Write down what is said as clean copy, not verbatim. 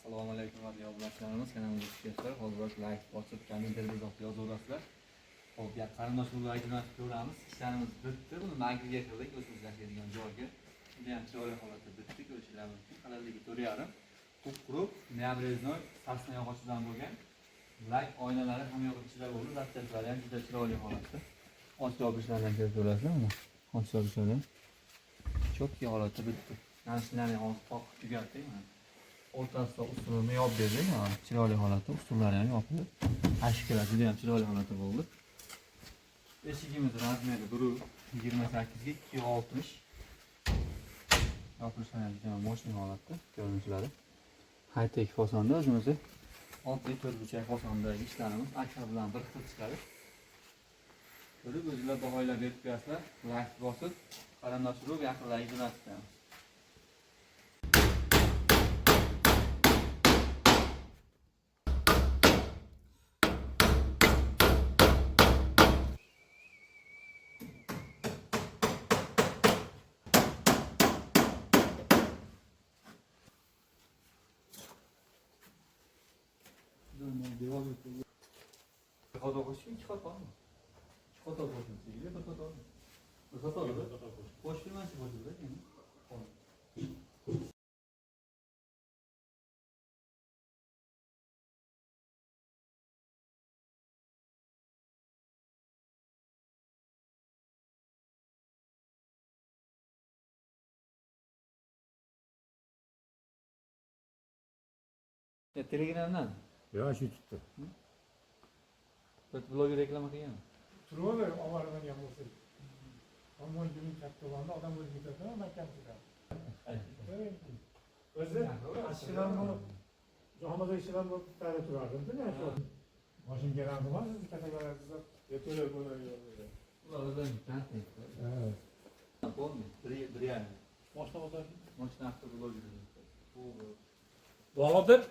Assalomu alaykum aziz obunachilarimiz, kanalimizga xush kelibsizlar. Hozir like bosib, kommentariyada izoh yozaverasizlar. Xo'p, ya qarindosh urug'larga jo'natib ko'ramiz. Ishlarimiz bitdi. Buni manzilga qildik, o'zimiz yashaydigan joyga. Juda ham chiroyli holatda bitdi, ko'rishingiz mumkin. Qalinligi 4,5. Qup-quruq, необрезной, sasna yog'ochidan bo'lgan. Lak oynalari ham yo'q ichida bo'ldi. Zapchastlari ham juda chiroyli holatda. Och yopishlaridan ko'rib ko'rasizlar mana. Och yopishlari чёткий holatda bitdi. Mana shularni hozir qoqib tugatdik mana. O'rtasida ustunini yopib berdik, mana chiroyli holatda ustunlari ham yopildi. Ashkalar juda ham chiroyli holatda bo'ldi. Eshigimiz razmeri 1.28 ga 2.60. Yopilishlari ham juda ham мощный holatda ko'rinishlari. High-tech fasonda o'zimizni oddiy to'rtburchak fasondagi ishlarimiz akfa bilan bir xil chiqadi. Ko'rib o'zinglar baholar berib qo'yasizlar, like bosib, qarindosh urug' yaqinlarga jo'natib qo'yamiz. Bir qator qo'shib, ikki qatormi? Ikki qator qo'shildi, bir qatormi? Bir qator, qo'shilmasa qo'shildi endi. Ya Telegramdan Ya shu tutdi. bir bloger reklama qilgan. Turaver oboradigan bo'lsak. Omon guling katta bo'lganda odam o'zi ketadi, mahkam turadi. O'zi ishidan bo'lib, joniga ishidan bo'lib tari turardim, shu. Moshin kelardi, siz katta to'lab bo'ladi. Ular o'zlari taniydi. Полный, bir yarim. Moshina bozor. Moshina avtobloger. Bahodir.